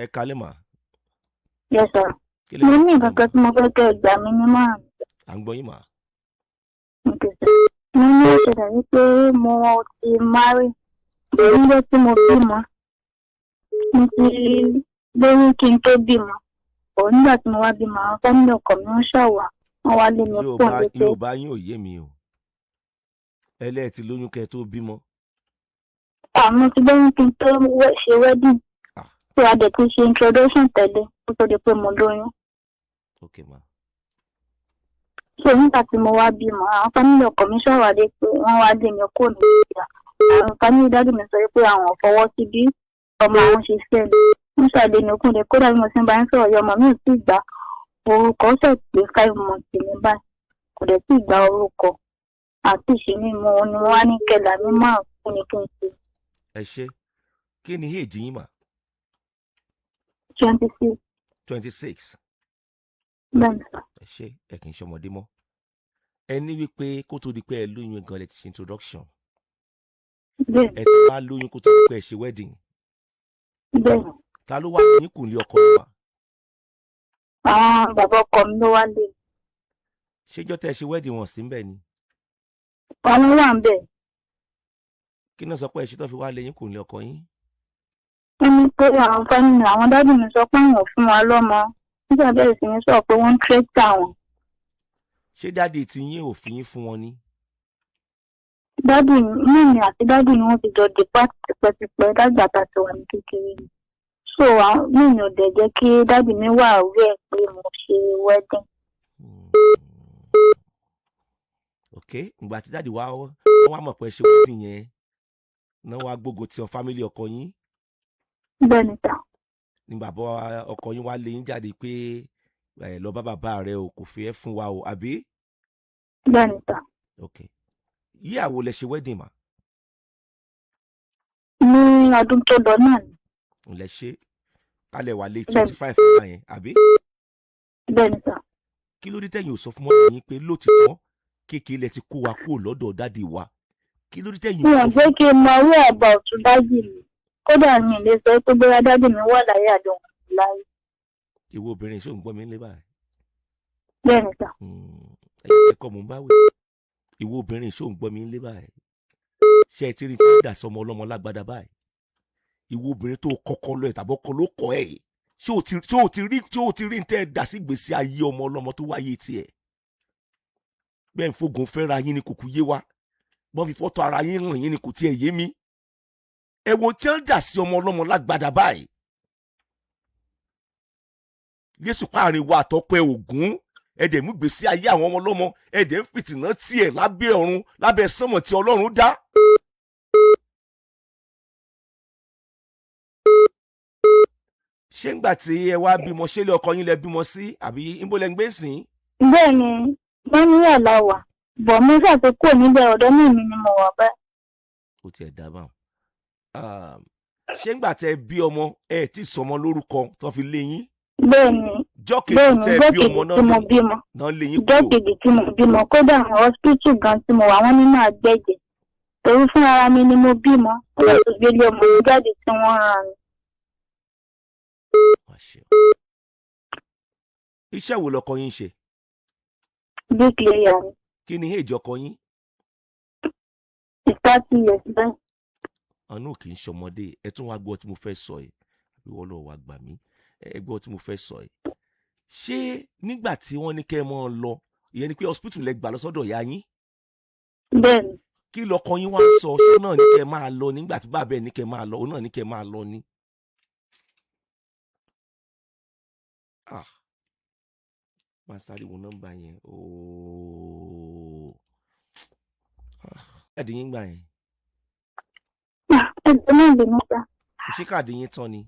Ẹ kalẹ́ mà. Yes sir. Kí lè Mo ní nǹkan kan tí mo fẹ́ kẹ́ ẹ gbà mí nímọ̀ràn. À ń gbọ́ yín mà. Okay sir. Mo ní ó ṣẹlẹ̀ wípé mo ti marry. Níjọ́ tí mo bímọ, mo ti lóyún kí n tó bímọ. Ò nígbà tí mo wá bímọ, àwọn family ọkọ mi ń ṣàwà. Wọ́n wá lé mi kúrò Yorùbá nílé pé Yorùbá yín ò yé mi o. Ẹlẹ́ẹ̀ ti lóyún kẹ́ ẹ tó bímọ. Àmọ́ ti lóyún kí n tó ṣe wedding. Ah. So a dẹ̀ ti ṣe introduction tẹ́lẹ̀ kó tó di pé mo lóyún. Ok mà. So nígbà tí mo wá bímọ, àwọn family ọkọ mi ṣàwádìí pé wọ́n wá lé mi kúrò ní ìyá. Àwọn family daddy mi sọ pé àwọn ò fọwọ́ sí bí ọmọ àwọn ṣe fẹ́ mi. Wọ́n ṣàlè mi kúrò ní, kódà bí mo ṣe ń bá yín sọ̀rọ̀ yìí, ọmọ mi ò tíì gba orúkọ. Ó ṣẹ̀ pé 5 months ní báyìí, kò dẹ̀ tíì gba orúkọ. Àti ìṣe ni mo ni wọ́n wá ní kẹlà mi márùn fún ni kí n ṣe. Ẹ ṣé. Kí ni age yín mà? 26. 26. Bẹ́ẹ̀ ni sà. Ẹ ṣé, ẹ kì í ṣọmọdé mọ́. Ẹ ní wípé kó tó di pé ẹ lóyún gan lẹ ti ṣe introduction. Bẹ́ẹ̀. Ẹ ti wá lóyún kó tó di pé ẹ ṣe wedding. Bẹ́ẹ̀ ni. Ta ló wá yín kùn lé ọkọ yín mà? Àwọn bàbá ọkọ mi ló wá lé mi. Ṣéjọ́ tẹ́ ẹ ṣe wedding wọn sí ń bẹ̀ ni? Àwọn wà ń bẹ̀. Kí náà sọ pé ẹ ṣe tó fi wá lé yín kùn lé ọkọ yín? Wọ́n ní pé àwọn family, àwọn daddy mi sọ pé àwọn ò fún wa lọ́mọ. Nígbà bẹ́ẹ̀ sì ní sọ pé wọ́n ń tírẹ́tì àwọn. Ṣé daddy tí yín ò fi yín fún wọn ni? Daddy mi àti daddy mi, wọ́n ti jọ depart tipẹ́tipẹ́ dágbà tá a ti wà ní kékeré ni. So àwọn mi ò dẹ̀ jẹ́ kí daddy mi wà aware pé mo ṣe wedding. Ok, ìgbà tí daddy wá, wọ́n wá mọ̀ pé ẹ ṣe wedding yẹn náà, wá gbógun ti ọ family ọkọ yín. Bẹ́ẹ̀ ni sà. Ní bàbá ọkọ yín wá lé yín jáde pé ẹ lọ bá bàbá rẹ o, kò fi ẹ́ fún wa o, àbí? Bẹ́ẹ̀ ni sà. Ok, yíyàwó lẹ ṣe wedding mà? Ní ọdún tó lọ náà ni. Ǹlẹ ṣe kálẹ̀ wà lé Bẹ́ẹ̀ni. 25 nígbà yẹn, àbí? Bẹ́ẹ̀ ni sà. Kí ló dé tẹ̀yin ò sọ fún mọ́mì yín pé lóòtítọ́ kékeré lẹ ti kó wa kúrò lọ́dọ̀ daddy wa? Kí ló dé tẹ̀yin Mi ò ò sọ jẹ́ fún kí n mọ orí about daddy mi. Kódà mi ò lè sọ pé bóyá daddy mi wà láyé àbí wọn ò sí láyé. Ìwọ obìnrin, ṣé ò ń gbọ́ mi nílé báyìí? Bẹ́ẹ̀ ni sà. Ẹ̀yin tẹ́ kọ́ mò ń bá wí. Ìwọ obìnrin, ṣé ò ń gbọ́ mi nílé báyìí? Ṣé ẹ ti rí tí ń dà sọmọ ọlọ́mọ lágbádá báyìí? Ìwọ obìnrin tó kọ́kọ́ lọ ẹ̀ tàbí ọkọ ló kọ́ ẹ̀ yìí, ṣé o ti rí ní tẹ́ ẹ dà sí gbèsè ayé ọmọ ọlọ́mọ tó wáyé tiẹ̀? Bẹ́ẹ̀ ń fogun fẹ́ra yín ni kò kú yé wa, wọ́n fi fọ́tò ara yín hàn yín ni kò tiẹ̀ yé mi. Ẹ̀wọ̀n tí wọ́n dà sí ọmọ ọlọ́mọ lágbádá báyìí, Jésù páàrin wa àtọ́pẹ́ ògún, ẹ̀dẹ̀ mú gbèsè ayé àwọn ọmọ ọlọ́mọ, ẹ̀dẹ̀ ń fìtìná tiẹ̀ lábẹ́ ọ̀run, lábẹ́ sánmọ̀ tí Ọlọ́run dá. Ṣé ńgbà tí ẹ wá bímọ, ṣé ilé ọkọ yín lẹ bímọ sí, àbí níbo lẹ ń gbé sìn? Bẹ́ẹ̀ ni, wọ́n ní yàrá wà bọ̀, mo ṣàti kúrò níbẹ̀. Ọ̀dọ́ mi ni mo wà báyìí. Ó tiẹ̀ dá báwọn. Ṣé ńgbà tẹ bí ọmọ, ẹ tí sọmọ lórúkọ tó fi lé yín? Bẹ́ẹ̀ ni. Jọ́ kejì Bẹ́ẹ̀ ni. tẹ Jọ́ bí kejì ọmọ náà tí mo bímọ. náà lé yín Jọ́ kúrò? kejì tí mo bímọ, kódà hospital gan tí mo wà, wọ́n ní máa gbẹ̀jẹ̀ torí fún ara mi ni mo bímọ. Wọ́n lọ gbélé ọmọ mi jáde tí wọ́n rán mi. Wá ṣe o. Iṣẹ́ wo lọkọ yín ṣe? Bricklayer ni. Kí ni age ọkọ yín? 30 years báyìí. Àánú kì í ṣọmọdé. Ẹ tún wá gbọ́ tí mo fẹ́ sọ yìí, àbí wọ́n lọ́ọ́ wá gbà mí? Ẹ gbọ́ tí mo fẹ́ sọ yìí. Ṣé nígbà tí wọ́n ní kẹ́ ẹ mọ́ ọ lọ, ìyẹn ni pé hospital lẹ gbà lọ sọ́dọ̀ ìyá yín? Bẹ́ẹ̀ ni. Kí lọkọ yín wá ń sọ? Ṣé náà ní kẹ́ ẹ máa lọ nígbà tí bàbá ẹ̀ ní kẹ́ ẹ máa lọ, òun náà ní kẹ́ ẹ máa lọ ni? Ah, máa sáré wo nọ́mbà yẹn ooo. Káàdì yín gbà yẹn? Ẹgbẹ́ náà lè nípa. Ṣé káàdì yín tán ni?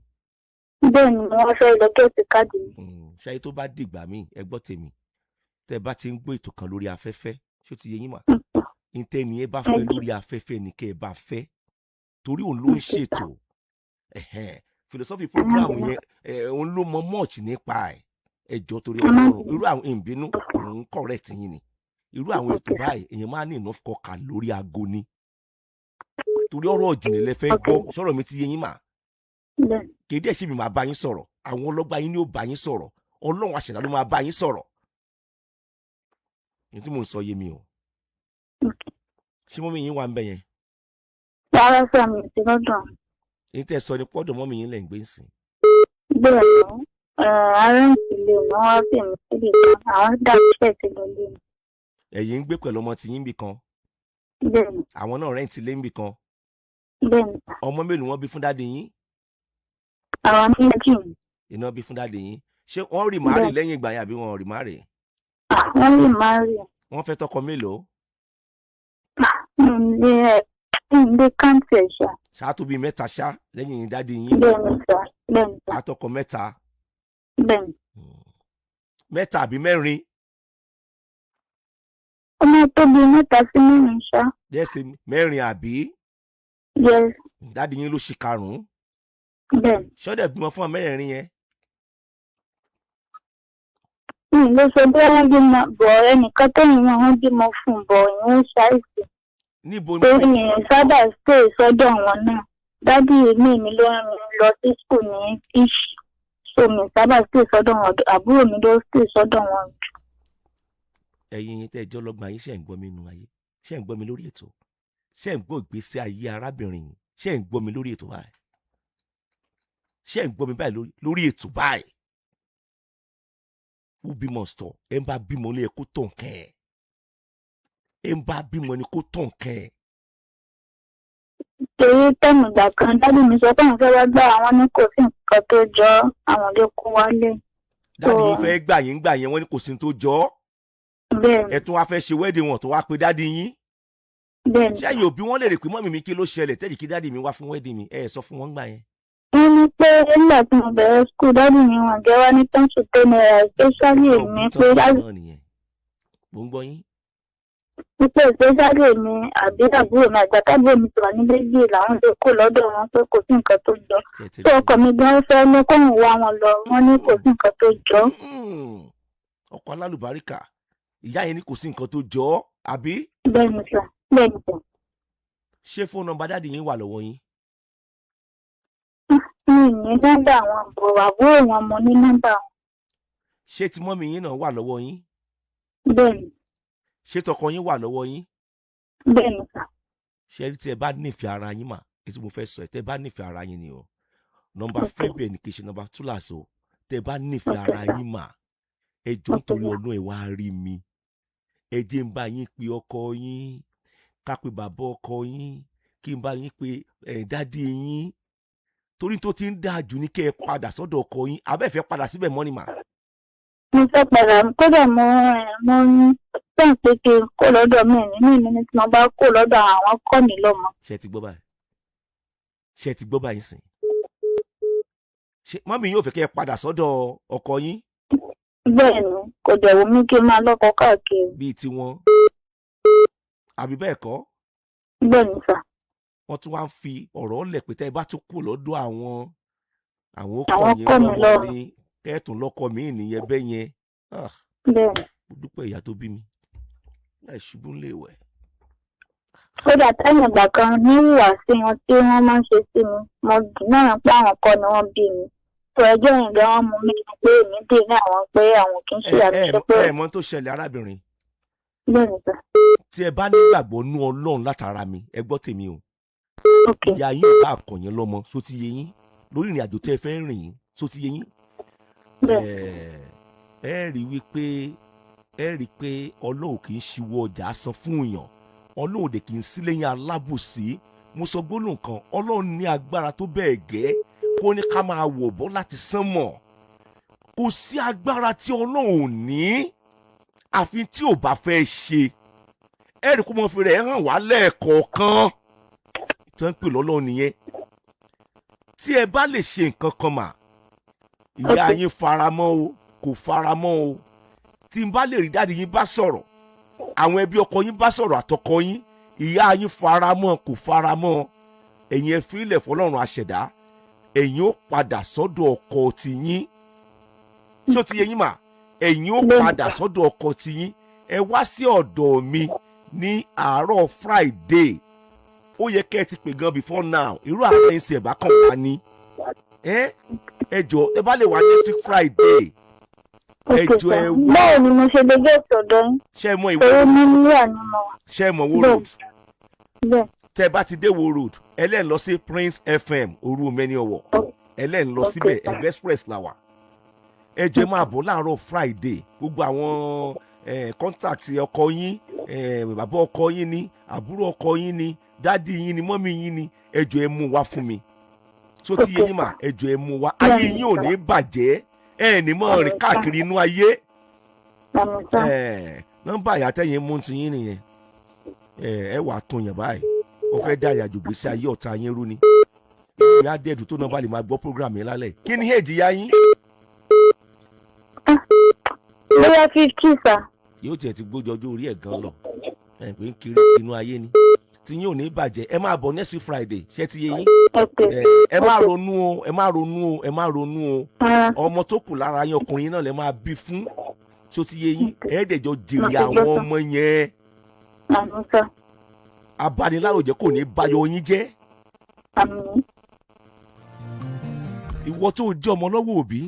Bẹ́ẹ̀ ni, mo wá fẹ́ lọ get káàdì mi. Ṣáyé tó bá dìgbà míì, ẹ gbọ́ tèmi, tẹ́ ẹ bá ti ń gbọ́ ètò kan lórí afẹ́fẹ́, ṣó ti yé yín mà? Ntẹ́ni ẹ bá fẹ́ lórí afẹ́fẹ́ ni kẹ́ ẹ bá fẹ́, torí òun ló ń ṣètò. Ẹ̀hẹ́n, philosophy program yẹn ẹ̀, òun ló mọ much nípa ẹ̀. Ẹ jọ, torí Ọlọ́run, irú àwọn ìbínú òun correct yín ni. Irú àwọn ètò báyìí, èèyàn máa ní enough kọkà lórí aago ni, torí ọ̀rọ̀ ìjìnlẹ̀ lẹ fẹ́ gbọ́. Sọ̀rọ̀ mi ti yé yín mà? Bẹ́ẹ̀. Kéde ẹ̀ ṣe mi máa bá yín sọ̀rọ̀, àwọn ọlọ́gbà yín ni ó bá yín sọ̀rọ̀, Ọlọ́run àṣẹ̀dá ló máa bá yín sọ̀rọ̀. Ní tí mò ń sọ yé mi o. Ṣé mọ́mí yín wà ń bẹ̀ yẹn? Rárá sà, mi ò sí lọ́dọ̀. Èyí tẹ́ ẹ sọ ni pọ́dọ̀ mọ́mí yín lẹ̀ ń gbé ń sìn. Bẹ́ẹ̀ ni, arẹ́ǹtì lè wọ́n wá pè mí síbì kan, àwọn dàbíṣẹ́ ti lọ lé mi. Ẹ̀yin ń gbé pẹ̀lú ọmọ tí yín bì kan? Bẹ́ẹ̀ ni. Àwọn náà rẹ́ǹtì lé ń bì kan? Bẹ́ẹ̀ ni sà. Ọmọ mélòó wọ́n bí fún dáàdì yín? Àwọn méjì ni. Iná bí fún dáàdì yín. Ṣé wọ́n rì márì lẹ́yìn ìgbà yẹn àbí wọn rì márì? Wọ́n lè má rí. Wọ́n fẹ́ tọkọ mélòó? Mi ò lè káǹtì ẹ̀ ṣá. Ṣáà tó bíi mẹ́ta ṣá lẹ́yìn dáàdì yín. Bẹ́ẹ̀ ni sà, bẹ́ẹ̀ ni sà. Àtọkọ mẹ́ta. Bẹ́ẹ̀ ni. Mẹ́ta àbí mẹ́rin? Ó máa tó bíi 3 sí 4 ṣá. Yẹ́sẹ̀ mẹ́rin àbí? Yes. Dáàdì yín ló ṣì karùn-ún. Bẹ́ẹ̀ ni. Ṣọ́dẹ̀ bímọ fún ọ mẹ́rẹ̀ẹ̀rin yẹn? Mi ò lè sọ bí wọ́n bímọ bọ̀, ẹnìkan tẹ̀yìn wọn wọ́n bímọ fún un bọ̀, ìwọ̀n ṣàìsàn. Níbo ni? Torí mi ò sábà stay sọ́dọ̀ wọn náà. Dádì mi ló rán mi lọ sí school ní fish. So mi sábà stay sọ́dọ̀ wọn, àbúrò mi ló stay sọ́dọ̀ wọn jù. Ẹ̀yin tẹ́ ẹ jọ́ lọ́gbọ̀n ayé, ṣé ń gbọ́ mi nínú ayé? Ṣé ń gbọ́ mi lórí ètò? Ṣé ń gbọ́ ìgbésí ayé arábìnrin yìí? Ṣé ń gbọ́ mi lórí ètò báyìí? Ṣé ń gbọ́ mi báyìí lórí ètò báyìí? Who bímọ sọ, ẹ ń bá bímọ lé ẹ kó tọ̀ nkẹ́ ẹ̀. Ẹ ń bá bímọ ni kó tọ̀ nkẹ́ ẹ̀. Torí tẹ́mù ìgbà kan dádì mi sọ pé àwọn fẹ́ wá gbà, àwọn ní kò sí nǹkan tó jọ, àwọn lè kó wálé. Dádì yín fẹ́ gbà yín gbà yẹn, wọ́n ní kò sí tó jọ. Bẹ́ẹ̀ni. Ẹ tún wá fẹ́ ṣe wedding wọn tó wá pe dádì yín. Bẹ́ẹ̀ni. Ṣé yóò bí wọ́n lè rè pé mọ́mì mi kí ló ṣẹlẹ̀ tẹ́jì kí dádì mi wá fún wedding mi? Ẹ sọ fún wọn gbà yẹn. Wọ́n ní pé nígbà tí mo bẹ̀rẹ̀ school dádì mi wọ́n jẹ́ wá ní 10 to 10 naira especially èmi pé Mo ń gbọ́ yín. Wípé especially èmi àbí àbúrò mi, àgbà tábìlì mi ti wà ní méjì làwọn lè kó lọ́dọ̀ wọn pé kò sí nǹkan tó jọ. Tó ọkọ mi gan fẹ́ ní kóun wá wọn lọ, wọ́n ní kò sí nǹkan tó jọ. Ọkọ alálùbáríkà, ìyá yẹn ní kò sí nǹkan tó jọ àbí? Bẹ́ẹ̀ni sà, bẹ́ẹ̀ni sà. Ṣé fóònù nọ́mbà dáàdì yín wà lọ́wọ́ yín? Mi ò ní nọ́mbà wọn, bọ̀ àbúrò wọn mo ní nọ́mbà wọn. Ṣé tí mọ́mì yín náà wà lọ́wọ́ yín? Bẹ́ẹ̀ni. Ṣé tọkọ yín wà lọ́wọ́ yín? Bẹ́ẹ̀ni sà. Ṣé rí tí ẹ bá nífẹ̀ẹ́ ara yín mà, èyí tí mo fẹ́ sọ ẹ̀, tẹ́ bá nífẹ̀ẹ́ ara yín ni o. Nọ́mbà fẹ́ bẹ́ẹ̀ ni kì í ṣe nọ́mbà túláàsì o. Tẹ́ bá nífẹ̀ẹ́ ara yín mà, ẹ jọ̀ọ́ nítorí Ọlọ́run ẹ wá rí mi. Ẹ jẹ́ ń bá yín pe ọkọ yín, ká pe bàbá ọkọ yín, kí n bá yín pe dádì yín. Torí tó ti ń dáa jù ní kẹ́ ẹ padà sọ́dọ̀ ọkọ yín, abẹ́fẹ́ padà síbẹ̀ mọ́ ni mà. Mo fẹ́ padà, kódà mo ń fẹ́ pé kí n kó lọ́dọ̀ mi nínú ìní tí mo bá kó lọ́dọ̀ àwọn kọ́ mi lọ́mọ. Ṣé ẹ ti gbọ́ báyìí? Ṣé ẹ ti gbọ́ báyìí sìn? Ṣé mọ́mí yóò fẹ́ kẹ́ ẹ padà sọ́dọ̀ ọkọ yín? Bẹ́ẹ̀ ni, kò dẹ̀ wù mí kí n máa lọ́kọ káàkiri. Bíi tiwọn, àbí bẹ́ẹ̀ kọ́? Bẹ́ẹ̀ ni sà. Wọ́n tún wá ń fi ọ̀rọ̀ lẹ̀ pé tẹ́ ẹ bá tún kú lọ́dọ̀ àwọn ọkọ yẹn lọ́wọ́ ni kẹ́ẹ̀tún lọ́kọ mi nìyẹn bẹ́ẹ̀ yẹn. Mo dúpẹ́ ìyá tó bí mi láì ṣubú ń lè wẹ̀. Kódà tẹ́yìn ìgbà kan ní ìhùwàsí wọn tí wọ́n máa ń ṣe sí mi, mo dùn náà pé àwọn kọ́ ni wọ́n bí mi. Tó ẹjọ́ yẹn gan wọ́n mú mi pé èmi dè ní àwọn pé àwọn kì í ṣe àbíṣe pé. Ẹ mọ̀ tó ṣẹlẹ̀ arábìnrin. Bẹ́ẹ̀ni sà. Tí ẹ bá nígbàgbọ́ nú Ọlọ́run látara mi, ẹ gbọ́ tèmi o. Ìyá yín ò bá àkànyìn lọ́mọ, só ti yé yín lórí ìrìn àjò tẹ́ ẹ fẹ́ rìn yín, só ti yé yín. Ẹ rí wípé ẹ rí pé Ọlọ́run kì í ṣíwọ́ ọjà san fún èèyàn, Ọlọ́run dẹ̀ kì í sí lẹ́yìn alábòsí. Mo sọ gbólóhùn kan, Ọlọ́run ní agbára tó bẹ́ẹ̀ gẹ́ kó ní ká máa wọ̀ bọ́ láti sánmọ̀. Kò sí agbára tí Ọlọ́run ò ní àfi tí ò bá fẹ́ ṣe. Ẹ rí kó mọ fi rẹ̀ hàn wá lẹ́ẹ̀kọ̀ọ̀kan tí wọ́n ń pè lọ́lọ́run nìyẹn. Tí ẹ bá lè ṣe nǹkan kan mà, ìyá yín faramọ́ o, kò faramọ́ o. Tí n bá lè rí dáàdi yín bá sọ̀rọ̀, àwọn ẹbí ọkọ yín bá sọ̀rọ̀ àtọkọ yín, ìyá yín faramọ́ kò faramọ́, ẹ̀yin ẹ fi ilẹ̀ fọlọ́run àṣẹ̀dá, ẹ̀yin ó padà sọ́dọ̀ ọkọ tiyín. Ṣé ó ti yé yín mà? Ẹ̀yin ó padà sọ́dọ̀ ọkọ tiyín. Ẹ wá sí ọ̀dọ̀ mi ní àárọ̀ Friday. Ó yẹ kẹ́ ẹ ti pè gan before now. Irú àwọn ẹ̀sìn ẹ̀bá kan wà ní. Ẹ ẹ jọ, ẹ bá lè wá next week Friday. Ẹ Ok jọ, sir. ẹ wá. Báwo ni mo ṣe lè gẹ̀ẹ́sì ọ̀dọ̀ yín? Ṣé ẹ mọ Ìwó Torí Road? mi níyà ni mo wà. Ṣé ẹ mọ Ìwó Bẹ́ẹ̀. Road? Bẹ́ẹ̀. Tẹ bá ti dé Ìwó Road, ẹlẹ́n lọ sí Prince FM òru mẹ́ni ọ̀wọ̀, ẹlẹ́n lọ síbẹ̀. Ẹgbẹ́ Express la wà. Ẹ jẹ́ máa bọ̀ láàárọ̀ Friday. Gbogbo àwọn contact ọkọ yín, bàbá ọkọ yín ni, àbúrò ọkọ yín ni, daddy yín ni, mummy yín ni, ẹ jọ̀ọ́, ẹ mú wá fún mi. Tó ti yé yín mà? Ẹ jọ̀ọ́, ẹ mú wá. Ayé yín ò ní bàjẹ́, ẹ ní mọ̀ rìn káàkiri inú ayé. Àmín sir. Nọ́mbà àyàtẹ̀yìn mú ti yín nìyẹn. Ẹ wàá tún yàn báyìí, ó fẹ́ dá ìrìnàjò gbèsè ayé ọ̀tá yín rú ni. Inú mi á dẹ̀dùn tó nọ́mbà lè máa gbọ́ program yẹn lálẹ́. Kí ni èjì ya yín? Bóyá 50 sir. Yóò tiẹ̀ ti gbójú ọjọ́ orí ẹ̀ gan lọ, ẹ̀ pé ń kiri inú ayé ni. Tí yín ò ní bàjẹ́. Ẹ máa bọ̀ next week Friday. Ṣé ti yé yín? Ok. Ẹ má ronú o, ẹ má ronú o, ẹ má ronú o. Rárá. Ọmọ tó kù lára yín, ọkùnrin náà lè máa bí fún. Ṣó ti yé yín? Ẹ dẹ̀jọ jèrè àwọn ọmọ yẹn. Àmín sir. Abaniláròjẹ́ kò ní báyọ̀ yín jẹ́. Àmín. Ìwọ tó jẹ́ ọmọ lọ́wọ́ òbí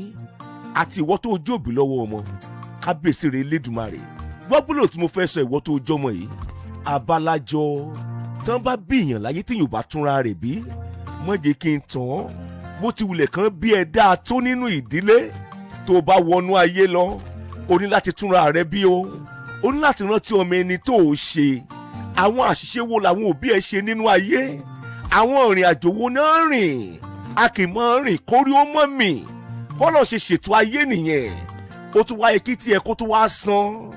àti ìwọ tó jẹ́ òbí lọ́wọ́ ọmọ, kábíyèsí rẹ̀ Elédùmarè gbọ́bùlò tí mo fẹ́ sọ. Ìwọ tó jẹ́ ọmọ yìí, abalajọ tán bá bí èèyàn láyé tí yóò bá túnra rẹ̀ bí, má jẹ́ kí n tàn án. Bó ti wulẹ̀ kán bí ẹ dáa tó nínú ìdílé, tó bá wọnú ayé lọ, o ní láti túnra rẹ̀ bí o. O ní láti rántí ọmọ ẹni tó o ṣe. Àwọn àṣìṣe wo làwọn òbí ẹ ṣe nínú ayé? Àwọn ìrìn àjò wo náà rìn? A kì í mọ rìn kórí ó mọ́ mi. Bọ́lọ̀ ṣe ṣètò ayé nìyẹn. Ó tún wáyé kí tiẹ̀ kó tún wá san.